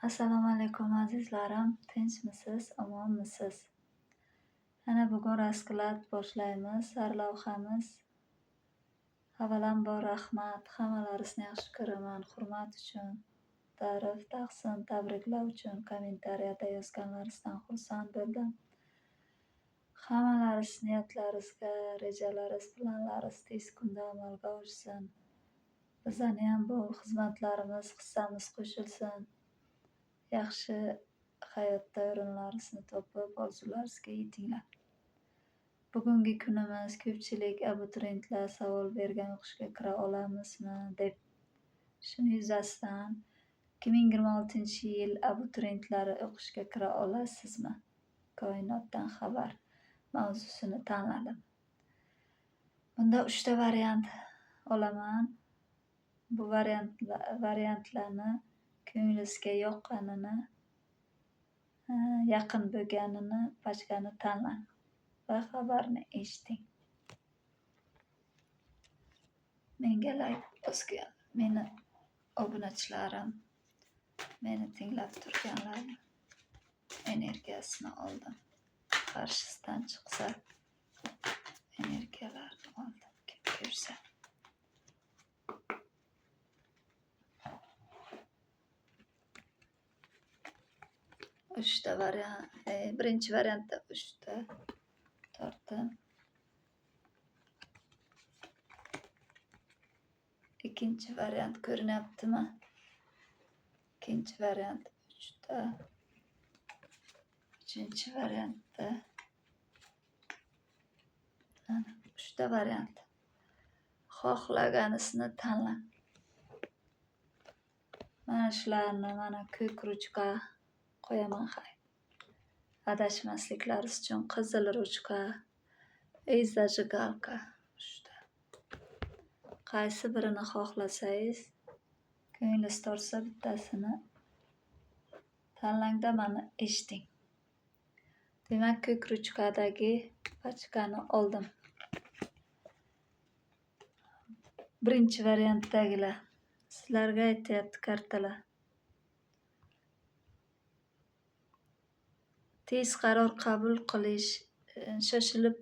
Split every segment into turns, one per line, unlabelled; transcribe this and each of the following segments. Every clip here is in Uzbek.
Assalomu alaykum azizlarim, tinchmisiz, omonmisiz? Ana bugun rasklad boshlaymiz, sarlavhamiz. Avvalambor rahmat, hammalaringizni yaxshi ko'raman, hurmat uchun, ta'rif, tahsin, tabriklov uchun kommentariyada yozganlaringizdan xursand bo'ldim. Hammalaringiz niyatlaringizga, rejalaringiz, planlaringiz tez kunda amalga oshsin. Bizaniyam bu xizmatlarimiz, hissamiz qo'shilsin. Yaxshi hayotda o'rinlaringizni topib, orzularingizga yetinglar. Bugungi kunimiz ko'pchilik abituriyentlar savol bergan o'qishga kira olamizmi deb. Shuni yuzasidan 2026-yil abituriyentlari o'qishga kira olasizmi? Koinotdan xabar mavzusini tanladim. Bunda 3 ta variant olaman. Bu variantlarni ko'nglingizga yoqqanini, yaqin bo'lganini pachkani tanlang va xabarni eshiting. Menga layk bosgan meni obunachilarim, meni tinglab turganlar energiyasini oldim. Qarshisidan chiqsa energiyalarni oldim. Kim ko'rsa. Uchta variant, birinchi variantda 3 ta tortdim. Ikkinchi variant ko'rinyaptimi? Ikkinchi variant 3 ta. Uchinchi variantda mana 3 ta variant. Xohlaganisini tanlang. Mana shularni mana ko'k ruchka qo'yaman hay. Adashmasliklaringiz uchun qizil ruchka и зажигалка 3 ta. Qaysi birini xohlasangiz, ko'nglingiz tortsa bittasini tanlangda mani eshiting. Demak, ko'k ruchkadagi pachkani oldim. Birinchi variantdagilar sizlarga aytyapti kartalar. Tez qaror qabul qilish, shoshilib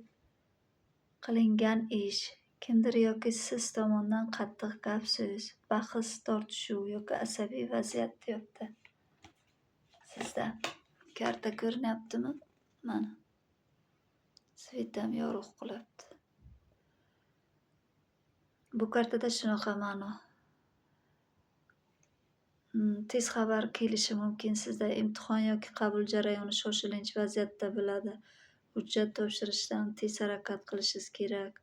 qilingan ish, kimdir yoki siz tomondan qattiq gap-so'z, bahs, tortishuv yoki asabiy vaziyat deyapti. Sizda karta ko'rinyaptimi? Mana. Svet ham yorug' qilyapti. Bu kartada shunaqa ma'no. Tez xabar kelishi mumkin sizda. Imtihon yoki qabul jarayoni shoshilinch vaziyatda bo'ladi. Hujjat topshirishdan tez harakat qilishingiz kerak.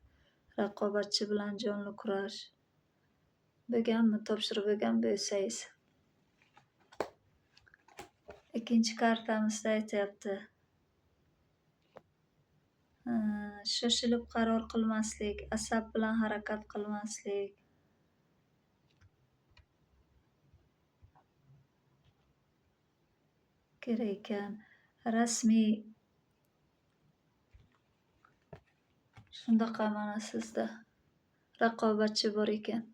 Raqobatchi bilan jonli kurash. Bo'lganmi? Topshirib bo'lgan bo'lsangiz. Ikkinchi kartamizda aytyapti. Shoshilib qaror qilmaslik, asab bilan harakat qilmaslik. Kerak ekan. Rasmiy shundaqa mana sizda raqobatchi bor ekan.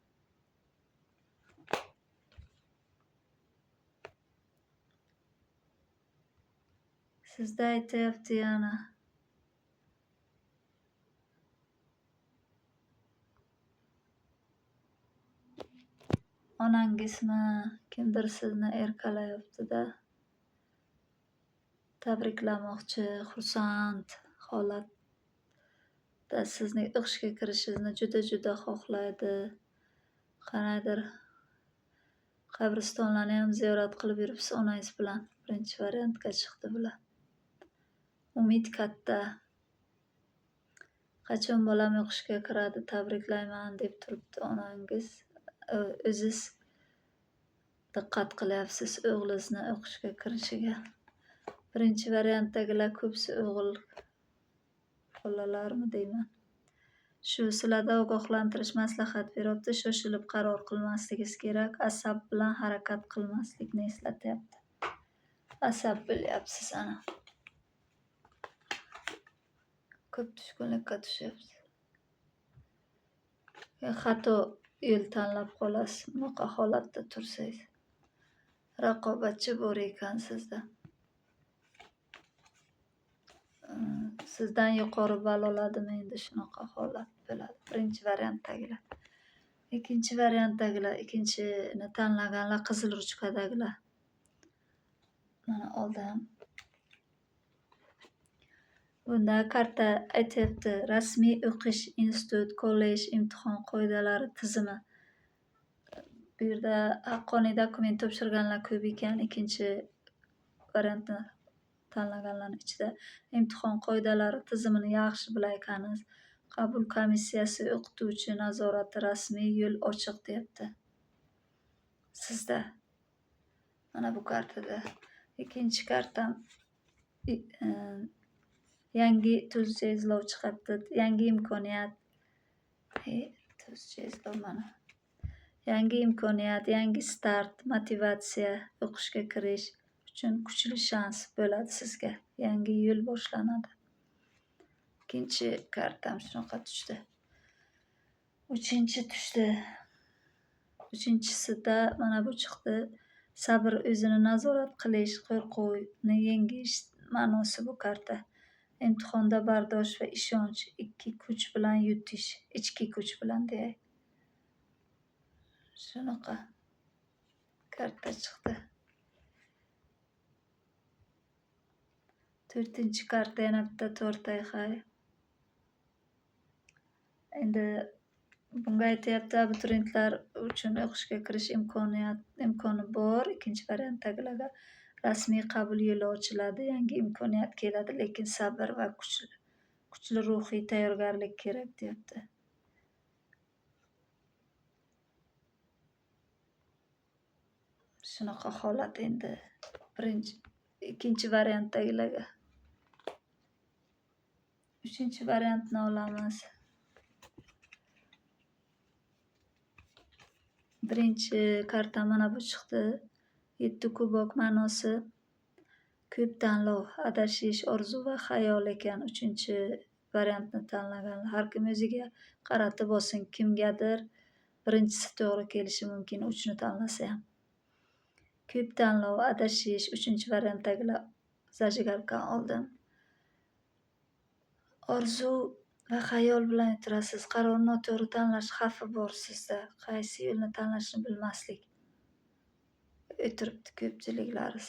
Sizda aytyapti yana. Onangizmi, kimdir sizni erkalayapti-da. Tabriklamoqchi, xursand holatda sizni o'qishga kirishingizni juda-juda xohlaydi. Qanaydir qabristonlarni ham ziyorat qilib yuribsiz onangiz bilan. Birinchi variantga chiqdi bular. Umid katta. Qachon bolam o'qishga kiradi, tabriklayman deb turibdi onangiz. O'ziz diqqat qilyapsiz o'g'lingizni o'qishga kirishiga. Birinchi variantdagilar ko'psi o'g'il bolalarmi deyman. Shu sizlarda ogohlantirish maslahat beryapti. Shoshilib qaror qilmasligingiz kerak. Asab bilan harakat qilmaslikni eslatyapti. Asab bo'lyapsiz ana. Ko'p tushkunlikka tushyapsiz. Xato yo'l tanlab qolasiz bunaqa holatda tursangiz. Raqobatchi bor ekan sizda. Sizdan yuqori ball oladimi, endi shunaqa holat bo'ladi. Birinchi variantdagilar. Ikkinchi variantdagilar, ikkinchini tanlaganlar qizil ruchkadagilar. Mana oldim. Bunda karta aytyapti: rasmiy o'qish, institut, kollej, imtihon qoidalari tizimi. Bu yerda haqqoniy dokument topshirganlar ko'p ekan, ikkinchi variantni tanlaganlarning ichida. Imtihon qoidalari tizimini yaxshi bilarkansiz. Qabul komissiyasi, o'qituvchi nazorati, rasmiy yo'l ochiq deyapti. Sizda. Mana bu kartada. Ikkinchi kartam yangi tuzcha izlov chiqyapti. Yangi imkoniyat. Tuzcha izlov mana. Yangi imkoniyat, yangi start, motivatsiya, o'qishga kirish uchun kuchli shans bo'ladi sizga. Yangi yo'l boshlanadi. Ikkinchi kartam shunaqa tushdi. Uchinchi tushdi. Uchinchisida mana bu chiqdi. Sabr, o'zini nazorat qilish, qo'rquvni yengish ma'nosi bu karta. Imtihonda bardosh va ishonch, ikki kuch bilan yutish, ichki kuch bilan deyay. Shunaqa karta chiqdi. To'rtinchi karta yana bitta tortay hay. Endi bunga aytyapti, abituriyentlar uchun o'qishga kirish imkoni bor. Ikkinchi variantdagilarga rasmiy qabul yo'li ochiladi, yangi imkoniyat keladi, lekin sabr va kuchli ruhiy tayyorgarlik kerak deyapti. Shunaqa holat endi ikkinchi variantdagilarga. Uchinchi variantni olamiz. Birinchi karta mana bu chiqdi. 7 kubok ma'nosi ko'p tanlov, adashish, orzu va xayol ekan. Uchinchi variantni tanlaganlar. Har kim o'ziga qaratib olsin, kimgadir birinchisi to'g'ri kelishi mumkin, uchni tanlasa ham. Ko'p tanlov, adashish, uchinchi variantdagilar zajigalka oldim. Orzu va xayol bilan o'tirasiz. Qarorni noto'g'ri tanlash xavfi bor sizda. Qaysi yo'lni tanlashni bilmaslik. O'tiribdi ko'pchiliklaringiz.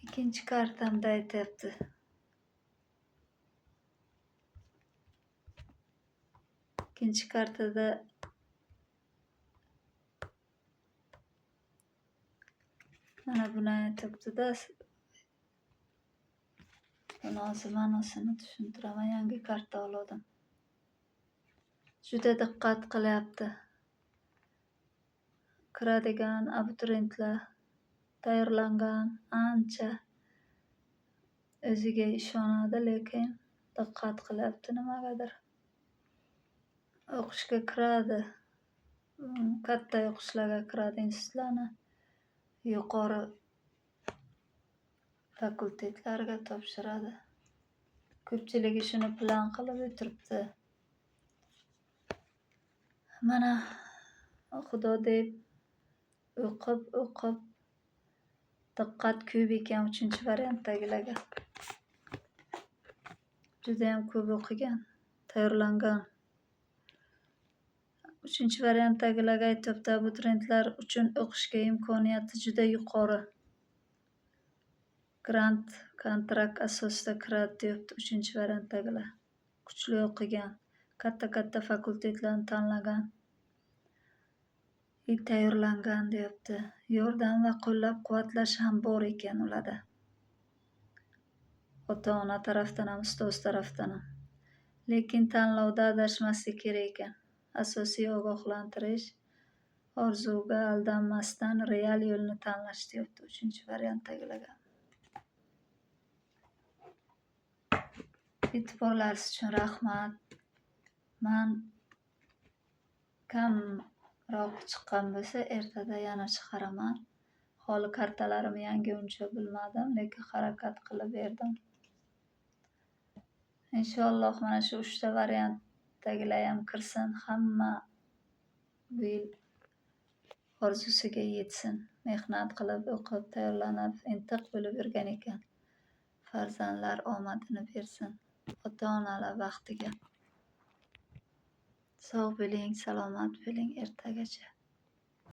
Ikkinchi kartamda aytyapti. Ikkinchi kartada mana buni aytyapti-da. Buni hozir ma'nosini tushuntiraman. Yangi karta oldim. Juda diqqat qilyapti. Kiradigan abituriyentlar tayyorlangan, ancha o'ziga ishonadi, lekin diqqat qilyapti nimagadir. O'qishga kiradi. Katta o'qishlarga kiradi, institutlarni yuqori fakultetlarga topshiradi. Ko'pchiligi shuni plan qilib o'tiribdi. Mana Xudo deb o'qib, o'qib diqqat ko'p ekan uchinchi variantdagilarga. Judayam ko'p o'qigan, tayyorlangan. Uchinchi variantdagilarga aytyapti, abituriyentlar uchun o'qishga imkoniyati juda yuqori. Grant, kontrakt asosida kiradi deyapti uchinchi variantdagilar. Kuchli o'qigan, katta-katta fakultetlarni tanlagan. Tayyorlangan deyapti. Yordam va qo'llab-quvvatlash ham bor ekan ularda. Ota-ona tarafdan ham, ustoz tarafdan ham. Lekin tanlovda adashmaslik kerak ekan. Asosiy ogohlantirish, orzuga aldanmasdan real yo'lni tanlash deyapti uchinchi variantdagilarga. E'tiborlaringiz uchun rahmat. Man kamroq chiqqan bo'lsa, ertada yana chiqaraman. Holi kartalarim yangi uncha bilmadim, lekin harakat qilib berdim. Inshaalloh mana shu 3ta variantdagilar ham kirsin. Hamma bu yil Orzusiga yetsin. Mehnat qilib, o'qib, tayyorlanib, intiq bo'lib yurgan ekan. Farzandlar omadini bersin. Ota-onalar baxtiga. Sog' bo'ling, salomat bo'ling, ertagacha.